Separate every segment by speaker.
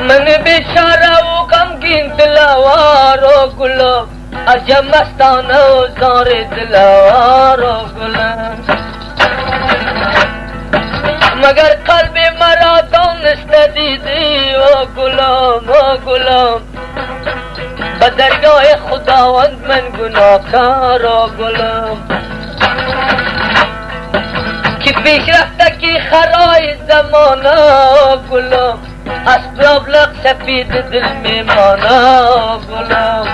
Speaker 1: من بیچاره و غمگین دلوار و گلم، عجب مستانه و زار دلوار و گلم. مگر قلب مرا دانست دیدی و گلم و گلم، به درگاه خداوند من گناهکار و گلم. که پیش رفته کی خرای زمانه و گلم، اسباب لق سفید دل میمانه و گلم.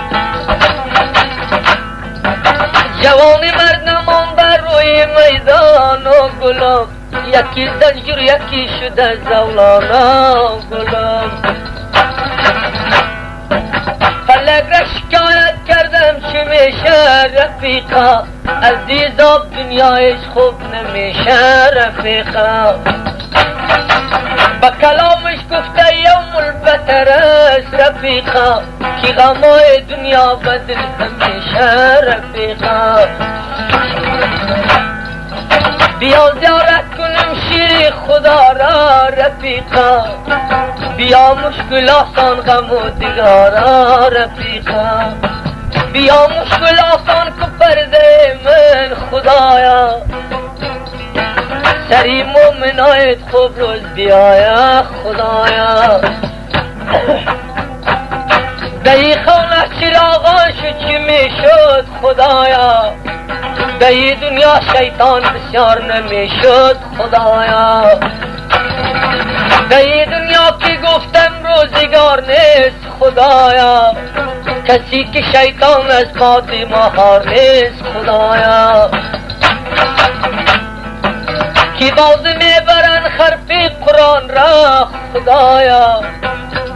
Speaker 1: جوانی مرد نمان بر روی میدان و گلم، یکی زنجیر یکی شده زولانه و گلم. فلک را شکایت کردم چی میشه رفیقا، از دیزاب دنیایش خوب نمیشه رفیقا. با کلامش گفته یوم البتر است رفیقا، که غمای دنیا بدل همیشه رفیقا. بیا زیارت کنم شیر خدا را رفیقا، بیا مشکل آسان غم و دیگارا رفیقا. بیا مشکل آسان که پرده من خدایا، سری مومنایت خوب روز بیایا خدایا. دهی خانه چراغان شد چی میشد خدایا، دهی دنیا شیطان بسیار نمیشد خدایا. دهی دنیا که گفتم روزگار نیست خدایا، کسی که شیطان از باد مهار نیست خدایا. کی باز میبرن خرپی قرآن را خدایا،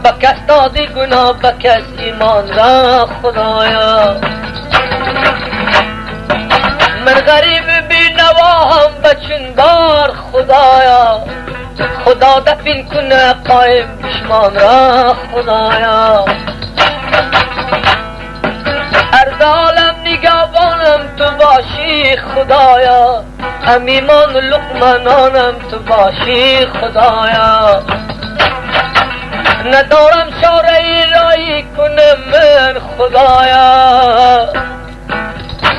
Speaker 1: به کس دادی گناه به کس ایمان را خدایا. من غریب بی نوا هم بچون بار خدایا، خدا دفن کنه قایم دشمان را خدایا. ارض عالم نگهبانم تو باشی خدایا، امیمان لقمانانم تو باشی خدایا. ندارم چاره ای رایی کنم من خدایا،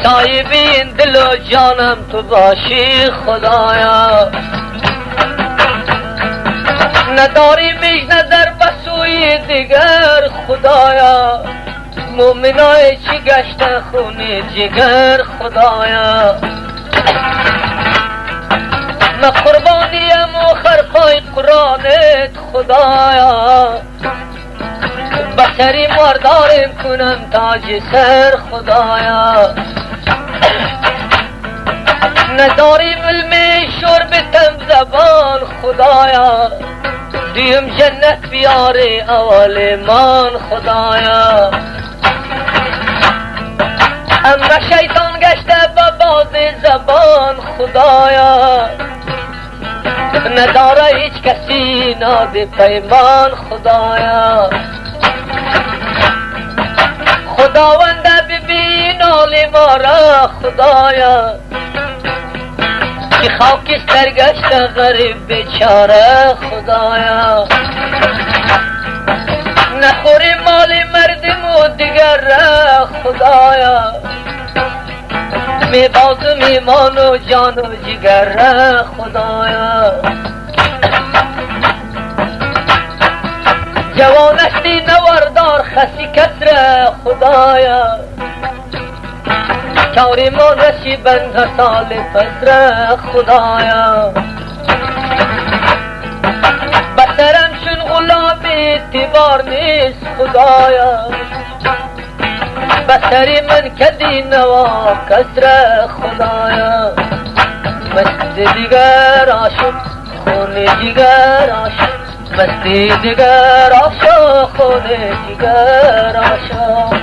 Speaker 1: صاحبین دل و جانم تو باشی خدایا. نداریم هیچ نظر به سوی دیگر خدایا، مومنای چی گشته خون جگر خدایا. من قربانیم و خرپای قرآنت خدایا، بسری مردارم کنم تاج سر خدایا. نداریم علم شرب تم زبان خدایا، دیم جنت بیاره اول مان خدایا. اما شیطان گشته به باز زبان خدایا، نداره هیچ کسی ناد پیمان خدایا. خداوند ببین حال ما را خدایا، که خاکستر گشته غریب بیچاره خدایا. نخوری مال مردم و دیگر را خدایا، می بازم ایمان و جان و جگر را خدایا. جوان استی نوردار خسی کس را خدایا، کاری ما رسی بند سال پس را خدایا. بسرم چون غلام اعتبار نیست خدایا، بسری من کدی نوا کس را خدایا. مست دیگر عاشق خون جگر عاشق، مست دیگر عاشق خون جگر عاشق.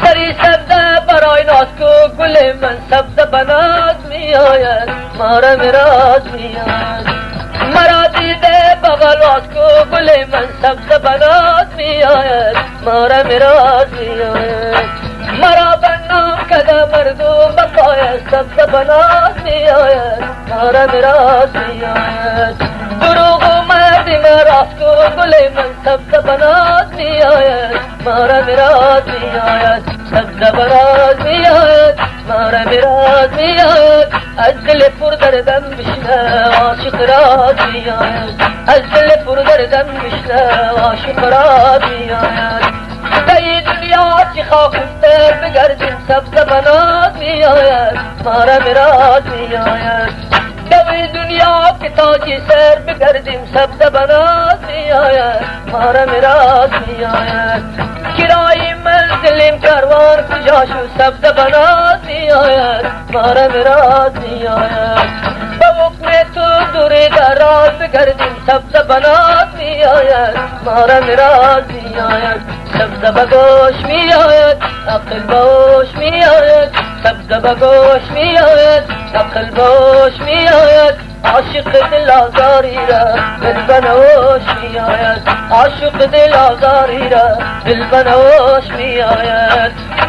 Speaker 1: سری سبزه برای ناز کو گل من سبزه بناز می آید، مارا مراز می آید. مرا دیده بغل واز کو گل من سبزه بناز می آید، مارا مراز می آید. مرا بنا کده مردم بپای سبز بناز می آید، مرا میراث می آید. دروغ مردی راست کو گل من سبز بناز می آید، مرا میراث می آید. سبز بناز می آید، مرا میراث می آید. از دل پر دردم بشنه عاشق راز می آید، از دل پر دردم بشنه عاشق راز می آید. ای دنیا چی خاکستر بگردیم سبز بناز می آید، مرا میراث می آید. دوی دنیا که تاجی سر بگردیم سبز بناز می آید، مرا میراث می آید. کرای منزلیم کاروان کجا شو سبز بناز می آید، مرا میراث می آید. به حکم تو دوری دراز بگردیم سبز بناز می آید، مرا میراث می آید. سبز بگوش می آید، عقل باش می آید. سبز بگوش می آید، عقل باش می آید. عاشق دل آزاری را دل بنوش می آید، عاشق دل آزاری را دل بنوش می آید.